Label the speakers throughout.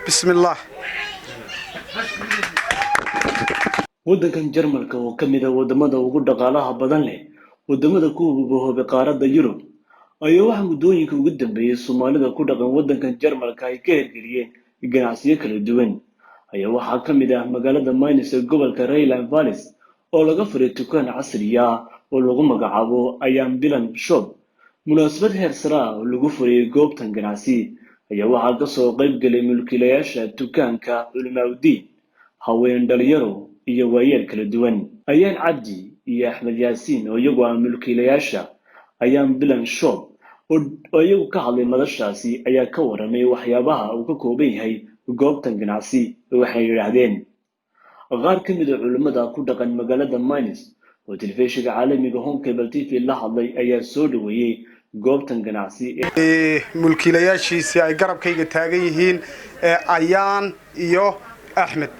Speaker 1: Bismillaah.
Speaker 2: Waddankan Jarmalka oo ka mid ah waddamada ugu dhaqaalaha badan leh waddamada ku bahoobay qaaradda Yurub ayaa waxaa muddooyinka ugu dambeeyey Soomaalida ku dhaqan waddankan Jarmalka ay ka hirgeliyeen ganacsiyo kala duwan. Ayaa waxaa ka mid ah magaalada Mainz ee gobolka Rheinland Pfalz oo laga furay dukaan casri ah oo lagu magacaabo Ayaan Bilan Shop. Munaasabad heer sare ah oo lagu furayay goobtan ganacsi ayaa waxaa kasoo qayb galay mulkiilayaasha dukaanka, culimaaudiin, haween, dhalinyaro iyo waayeel kala duwan. Ayaan Cabdi iyo Axmed Yaasiin oo iyagu ah mulkiilayaasha Ayaan Bilan Shop oo iyagu ka hadlay madashaasi ayaa ka waramay waxyaabaha uu ka kooban yahay goobtan ganacsi. Waxay yidhaahdeen qaar ka mid ah culimmada ku dhaqan magaalada Mainz oo telefishinka caalamiga Horn Cable TV la hadlay ayaa soo dhaweeyey goobtan ganacsi.
Speaker 1: Mulkiilayaashiisii ay garabkayga taagan yihiin, Ayaan iyo Axmed.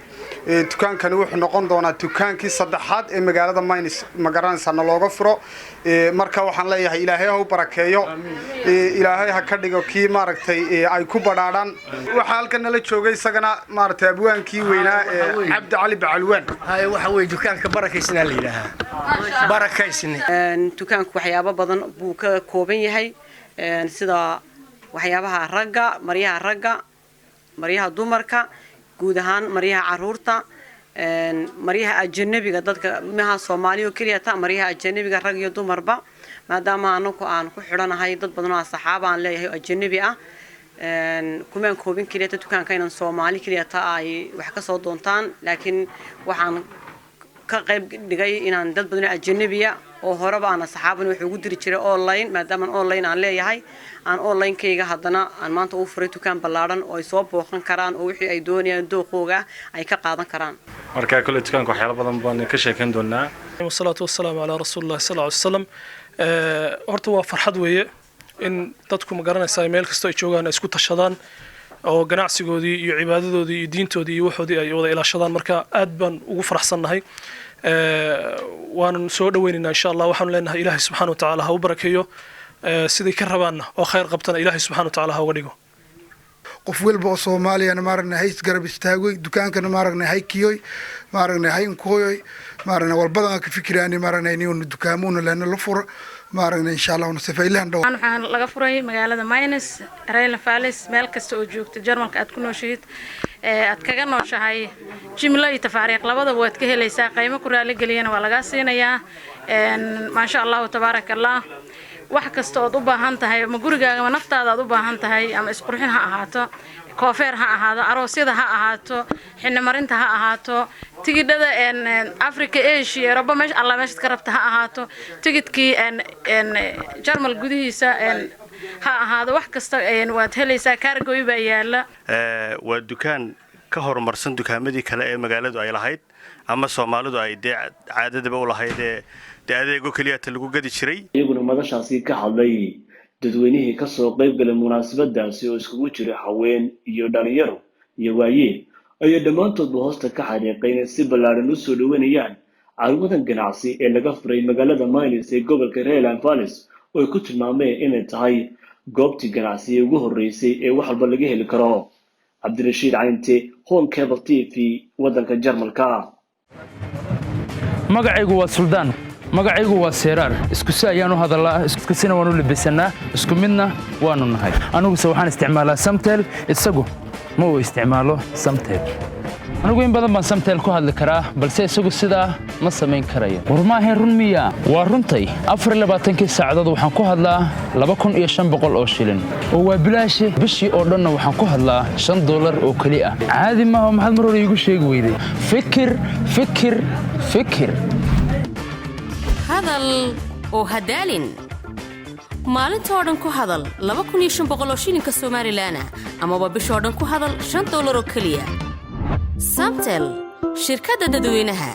Speaker 1: Dukaankani wuxuu noqon doonaa dukaankii saddexaad ee magaalada Mainz, magaranaysaa, na looga furo. Marka waxaan leeyahay, Ilaahay ha u barakeeyo, Ilaahay ha ka dhigo kii, maaragtay, ay ku badhaadhaan. Waxaa halkan nala joogay isagana, maaragtay, abwaankii weynaa ee Cabdi Cali Bacalwaan.
Speaker 3: Haye, waxa weeye dukaanka Barakaysnaa la yidhaahaa, Barakaysne.
Speaker 4: Dukaanku waxyaabo badan buu ka kooban yahay, sida waxyaabaha ragga, maryaha ragga, maryaha dumarka, guud ahaan maryaha caruurta, maryaha ajanabiga, dadka maha Soomaaliya oo keliya ta, maryaha ajanabiga rag iyo dumarba, maadaama anaku aan ku xidhanahay dad badan oo asxaab aan leeyahay oo ajanabi ah. Kumaan koobin keliya ta dukaanka inaan Soomaali keliya ta ay wax kasoo doontaan, laakiin waxaan ka qayb dhigay inaan dad badan oo ajanabiya oo horeba aan asxaaban wax ugu diri jiray online, maadaama online aan leeyahay, aan online-kayga haddana aan maanta u furay dukaan ballaadhan oo ay soo booqan karaan oo wixii ay doonayaan dooqooga ay ka qaadan karaan.
Speaker 5: Marka kole dukaanka waxyaalo badan baan ka sheekeyn doonaa.
Speaker 6: Wasalaatu wasalaamu calaa rasuuli llahi sal ly slam. Horta waa farxad weeye in dadku, ma garanaysaa, meel kastoo ay joogaan ay isku tashadaan oo ganacsigoodii iyo cibaadadoodii iyo diintoodii iyo waxoodii ay wada ilaashadaan. Marka aad baan ugu faraxsannahay, waanan soo dhaweynaynaa, insha Allah. Waxaanu leenahay Ilaahay subxana wa tacaala ha u barakeeyo, siday ka rabaanna oo khayr qabtana Ilaahay subxana wa tacala ha uga dhigo.
Speaker 7: Qof walba oo Soomaaliyana, maaragna, hays garab istaagoy dukaankana, maaragna, haykiyoy, maaragna, hayinkooyoy, maaragna, walbadan ka fikiraani, maaragna, inuu dukaamuna lena la furo, maaragna, insha Allah sifaylahan dhow.
Speaker 8: Waxaan laga furay magaalada Mainz, Rheinland Pfalz. Meel kasta oo joogto Jarmalka aad ku nooshahid, aad kaga nooshahay, jimlo iyo tafaariiq labadaba waad ka helaysaa. Qiimo ku raaligeliyana waa lagaa siinayaa, maasha Allahu tabaaraka Allah. Wax kasta ood u baahan tahay, ama gurigaaga ama naftaada aad u baahan tahay, ama isqurxin ha ahaato, koofeer ha ahaado, aroosyada ha ahaato, xinimarinta ha ahaato, tigidhada Africa, Asia, Eroba, meesha alla meeshaad ka rabta ha ahaato, tigidkii Jarmal gudihiisa ha ahaado, wax kasta waad helaysaa. Kaargoy baa yaala.
Speaker 9: Waa dukaan ka horumarsan dukaamadii kale ee magaaladu ay lahayd ama Soomaalidu ay dee caadadaba u lahayd ee dee adeego keliyata lagu gadi jiray.
Speaker 2: Iyaguna madashaasi ka hadlay dadweynihii kasoo qayb galay munaasabadaasi oo iskugu jiray haween iyo dhalinyaro iyo waayeel ayaa dhammaantoodba hoosta ka xariiqay inay si ballaadhan u soo dhaweynayaan carwadan ganacsi ee laga furay magaalada Mainz ee gobolka Rheinland Pfalz, oo ay ku tilmaameen inay tahay goobtii ganacsi ee ugu horreysay ee wax walba laga heli karo. Cabdirashiid Caynte, Horn Cable TV, waddanka Jarmalka.
Speaker 10: Magacaygu waa Suldaan, magacaygu waa Seeraar. Isku si ayaan u hadallaa, isku sina waan u labisannaa, isku midna waannu nahay. Aniguse waxaan isticmaalaa Samtel, isagu ma uu isticmaalo Samtel. Anigu in badan baan Samtel ku hadli karaa, balse isagu sidaa ma samayn karayo. War maahayn run miya? Waa runtay. 24-kii saacadood waxaan ku hadlaa 2500 oo shilin oo waa bilaashe. Bishii oo dhanna waxaan ku hadlaa $5 oo keli ah. Caadi maaha. Maxaad mar hore iigu sheegi weyday? Fikir, fikir, fikir.
Speaker 11: Hadal oo hadaalin. Maalintoo dhan ku hadal oo shilinka Somalilan ah, amaba bishoo dhan ku hadal $5 oo keliya. Samtel, shirkadda dadweynaha.